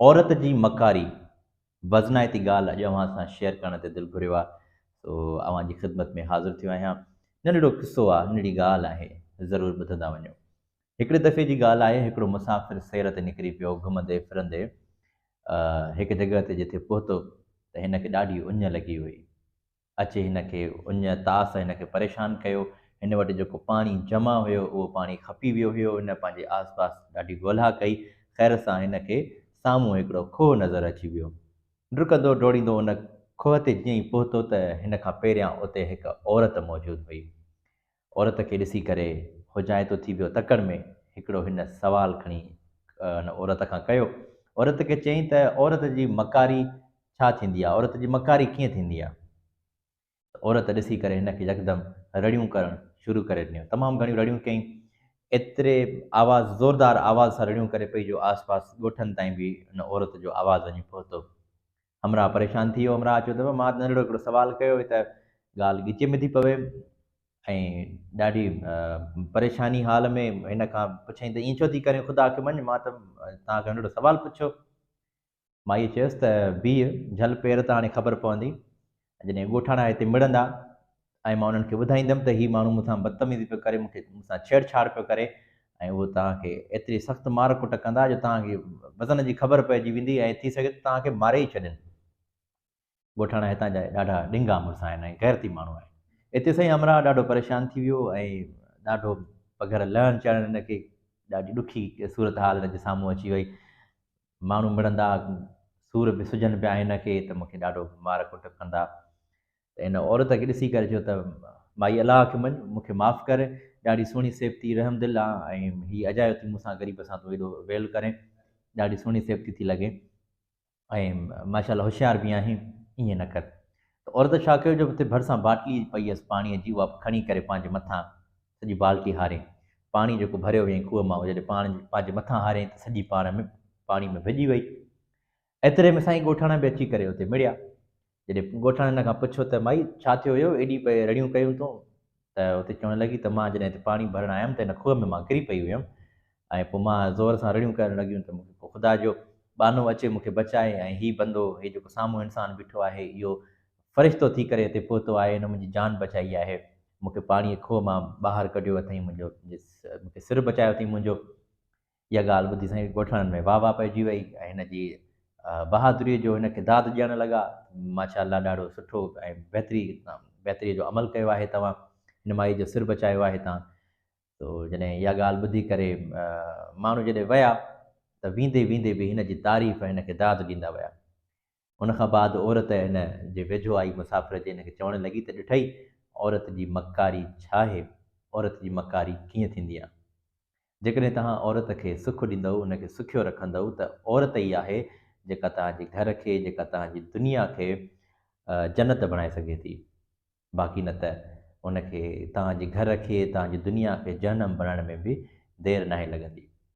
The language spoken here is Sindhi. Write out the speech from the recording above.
عورت جي مڪاري وزنائتي ڳالهه اڄ اوهان سان شيئر ڪرڻ تي دل گهريو آهي سو اوهان جي خدمت ۾ حاضر ٿيو آهيان. ننڍڙو قصو آهي، ننڍڙي ڳالهه آهي، ضرور ٻڌندا وڃو. هڪڙي دفعي جي ڳالهه آهي، هڪڙو مسافر سير تي نڪري پيو، گهمندي ڦرندي هڪ جڳهه تي جتي پهتو ته هن کي ڏاڍي اڃ لڳي هئي. اچي هن کي اڃ تاس هن کي پريشان ڪيو. هن وٽ جيڪو پاڻي جمع هيو اهو پاڻي کپي ويو هيو. هن پنهنجي آس پاس ڏاڍي ڳولها ڪئي. خير سان هن کي سامهون هڪڙو کوهه نظر اچي ويو. ڊڪندو ڊوڙيندو ان کوهه تي جيئن ئي پهتو ته هن کان پهريان اتي هڪ عورت موجود هئي. عورت کي ڏسي ڪري حجائتو ٿي ويو. تڪڙ ۾ هڪڙو هن سوال کڻي ان عورت کان ڪيو. عورت کي چيائين ته عورت جي مڪاري ڇا ٿيندي آهي؟ عورت جي مڪاري ڪيئن ٿيندي آهي؟ ته عورت ڏسي ڪري هن کي يڪدم رڙيون ڪرڻ شروع ڪري ڏنيون. تمام گهڻيون رڙيون ڪيائين. ايتري آواز زوردار آواز سان رڙيون ڪري پئي جو آس پاس ڳوٺن تائين به ان عورت جو آواز وڃي پهتو. همراهه پريشان ٿي ويو. همراهه چيو ته مان ته ننڍڙو هڪڙو سوال ڪيو هي ته ڳالهه ڳچي ۾ ٿي پوي ۽ ڏاڍي پريشاني حال ۾ هن کان پڇيائين ته ائين ڇو ٿي ڪرين خدا کي مڃ مان ته توهان کان ننڍڙو سوال پڇيو. مائيء چيس ته بيهه جهل پير ته هاڻي خبر پوندي. جڏهن ڳوٺاڻا هتي مڙندا ۽ مان انهن کي ٻڌائيندم ته هي ماڻهو مون سان بدتميزي پيو ڪري، مون کي مون سان ڇيڙ ڇاڙ پيو ڪري ۽ اهو توهان کي ايتري سخت مار ڪٽ ڪندا جو توهان کي وزن جي خبر پئجي ويندي ۽ ٿي سگهي ٿو توهان کي ماري ئي ڇڏين. ڳوٺاڻا هتان جا ڏاڍا ڏنگا مڙس آهن ۽ غيرتي ماڻهو آهن. اتي سائين همراهه ڏاڍو پريشان ٿي ويو ۽ ڏاڍو پگهر لهڻ چڙهڻ هن کي ڏاڍي ڏکي صورتحال هن جي سامهون اچي وئي. ماڻهو مڙندا، سور به سجهن پيا هن کي ته مون کي ڏاڍو مار ڪٽ ڪندا. ته هن عورت کي ڏسي ڪري چيو ته مائي الله کي مڃ، مون کي معاف ڪر، ڏاڍي سهڻي سيبتي رحم دل آن ۽ هي اجايو ٿي مون سان غريب سان تون ايڏو ويل ڪرين، ڏاڍي سهڻي سيبتي ٿي لڳين ۽ ماشاء الله هوشيار به آهين، ائين نه ڪر. ته عورت ڇا ڪيو جو اتي ڀرسان باٽلي پئي هيس پاڻيء جي، اها کڻي ڪري پنهنجي مٿان سڄي بالٽي هاريائين. پاڻي جيڪو ڀريو هيائين کوهه مان، اهو جڏهن پاڻ پنهنجي مٿان هاريائين ته سڄي پاڻ ۾ پاڻي ۾ ڀڄي وئي. ايتري ۾ سائين ڳوٺاڻا به اچي ڪري اتي مڙيا. جڏهن ڳوٺاڻن هن کان پڇيو ته مائي ڇا ٿيو هيو، ايڏي پئي رڙيون ڪيون تون؟ ته اتي چوڻ لڳي ته مان جڏهن هتي پاڻي ڀرڻ آيم ته هن کوهه ۾ مان ڪري پئي هيم ۽ پوء مان زور سان رڙيون ڪرڻ لڳيون ته مون کي ڪو خدا جو ٻانهو اچي مون کي بچائي ۽ هي بندو هي جيڪو سامهون انسان بيٺو آهي اهو فرشتو ٿي ڪري هتي پهتو آهي هن منهنجي جان بچائي آهي مون کي پاڻيء کوهه مان ٻاهر ڪڍيو اٿئين منهنجو مون کي سر بچايو اٿئين منهنجو. اها ڳالهه ٻڌي سائين ڳوٺاڻن ۾ واهه واهه پئجي وئي ۽ هن جي بهادريء جو هن کي داد ڏيڻ لڳا. ماشاء الله ڏاڍو سٺو ۽ بهتري بهتريء جو عمل ڪيو آهي توهان هن مائي جو سر بچايو آهي توهان. سو جڏهن اها ڳالهه ٻڌي ڪري ماڻهو جڏهن ويا ته ويندي ويندي به هن جي تعريف ۽ هن کي داد ڏيندا ويا. ان کان بعد عورت هن جي ويجهو آئي مسافر جي هن کي چوڻ لڳي ته ڏٺئي عورت جي مڪاري ڇا آهي؟ عورت جي مڪاري ڪيئن ٿيندي آ؟ جيڪڏهن توهان عورت کي سک ڏيندؤ ان کي سکيو رکندؤ ته عورت ئي آهي جيڪا توهان جي گهر کي جيڪا توهان جي دنيا کي جنت بڻائي سگهي ٿي باقي نه ته ان کي توهان جي گهر کي توهان جي دنيا کي جهنم بڻائڻ ۾ به دير ناهي لڳندي.